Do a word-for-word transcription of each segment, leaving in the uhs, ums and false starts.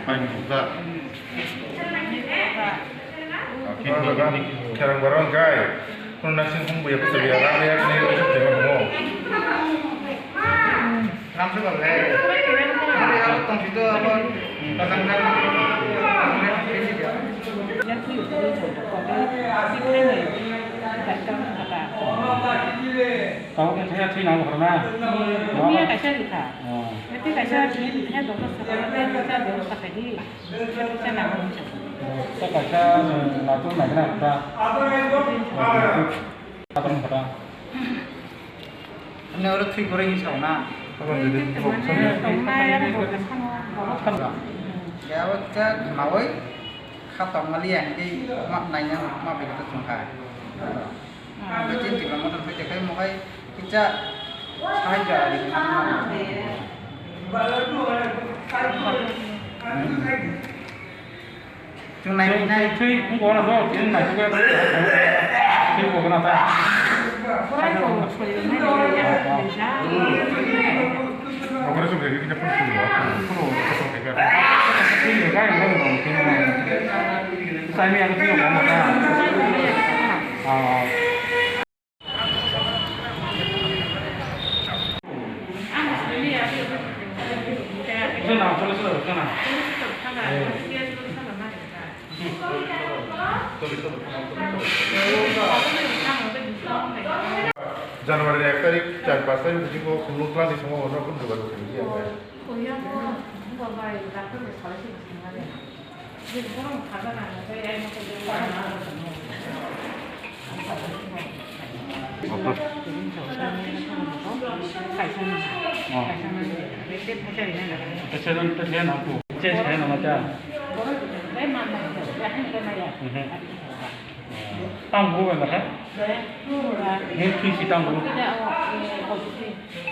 Hai, buka. Kherang barang kai. Kono nasing hum buya kusa biya, rabe ya kini kusa biya mo. Ramsu kal hai. Hari ya tong situ apa? Kadang kadang. Tamo khe thaya thwi nango khorokna? Thwiya kaisa rikha. Oh. Tei kaisa thwiya doktor sakha, tei kaisa doktor sakha di. Kaisa nango hinwi sakha. Oh, tei kaisa, um, naitugwi naikhe na kha. Naitugwi naikhe na kha. Ani oro thwi kwrwi hinwi sao na? Tongmani aro bo kasano. Yabo kisa khnaui kha tongmani ang tei ma naina ma bai kha tongkha. Bai chini Tipra Motha phai tongkha, mohai kisa sahajyo ari. Chwng nai nai. Twi wngkha na bo, chwng nai twi khe twi wngkha na ta. Operation khe khe phone phone. Phone operation khe khe. Twi khe khe khe khe. Sai mi ang twi wngkha na ta. Ah. January ek tarik, char panch tarik bisingo khuluk twlangni songwi hwnwi phone khe bai. Tang bu wala ha? Ni thui si tang bu.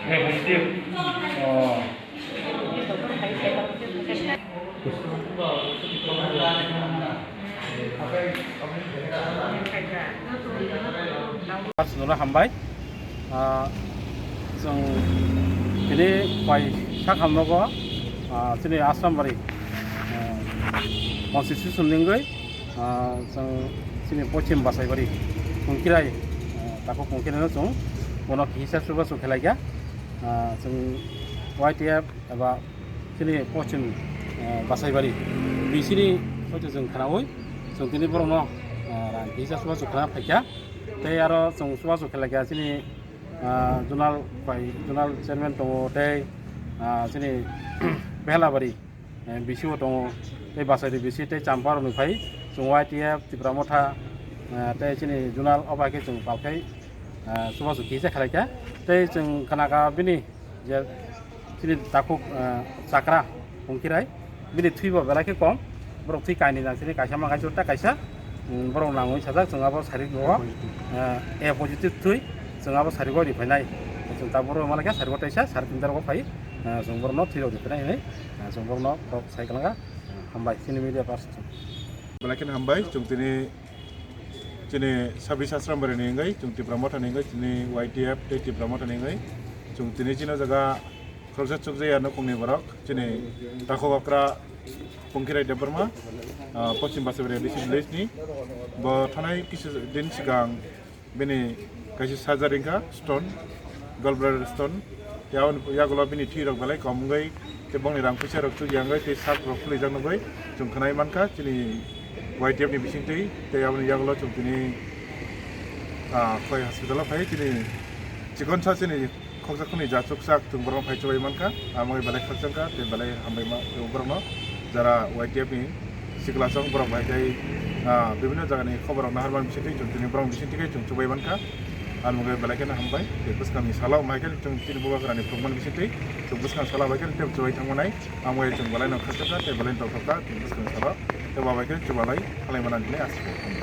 He positive. Oh. Swnamno hambai. Ah, chwng tini pai sakhamnogo, ah, chini Asrambari, ah, constitution ningwi, ah, chwng chini Pochim Basaibari Kongkirai, ah, takhuk Kongkiraino chwng bono kisa chubachu khelaikha. Ah, chwng Y T F eba chini Pochim, ah, Basaibari B C ni soito chwng khnaui chwng tini borokno, ah, rang kisa chubachu khna phaikha. Tei aro chwng chubachu khelaikha chini, ah, zonal bai zonal chairman tongo tei, ah, chini Behlabari, eh, B C o tongo, tei Basairi B C tei Champa rokni phai chwng Y T F, Tipra Motha, eh, tei chini zonal o bai khe chwng palkhai, eh, chubachu kisa khelaikha. Tei chwng khnakha bini je chini takhuk, eh, chakra Kongkirai, bini thwibo belai khe kom, borok thwi kainwi nang chini kaisa ma kaisa ta kaisa, mm, borok nangwi sajak chwng abo sarik bo, eh, A positive thwi chwng abo sarik bo ri phainai, chwng ta borok ma lai khe sarik bo taisa sari tinta rok phai, eh, chwng borokno thwi rok ri phainai hinwi, eh, chwng borokno borok sai kwlangkha. Hambai chini media person. Belai kheno hambai, chwng tini chini sabis Asrambari ni wngwi, chwng Tipra Motha ni wngwi, chini Y T F tei Tipra Motha ni wngwi, chwng tini chini jaga khoroksa chukjaya nukhungni borok, chini takhuk okra Pongkirai Debbarma, ah, Poschim Basaibari A D C village ni. Bo thanai kisa din swkang bini kaisa surgery wngkha, stone, gallbladder stone. Tei aboni yagulo bini thwi rok belai kom wngwi, tei bongni rang puisa rok chukya wngwi, tei sak rok khwlwijak nugwi chwng khwnai mankha chini Y T F ni bisingtwi. Tei aboni yagulo chwng tini, ah, Khowai hospital o phai chini chikonsa chini khoksa khuni ja chukchak chwng borokno phai chubai mankha, amo belai khakchangkha tei belai hambai ma borokno, jara Y T F ni sikla chwng borok bai tei, ah, bibinno jagani khobor rok naharmani bisingtwi chwng tini borok bisingtwi khe chwng chubai mankha. Amo belai kheno hambai tei bwskangni salo mai khe chwng chini bubagrani phunukmani bisingtwi chwng bwskang salo bai khe tei chubai thangmanai, amo chwng belaino khakchangkha tei belaino tongthokha tei bwskangni salo tei babai khe chubalai khalai manani hinwi asa khe.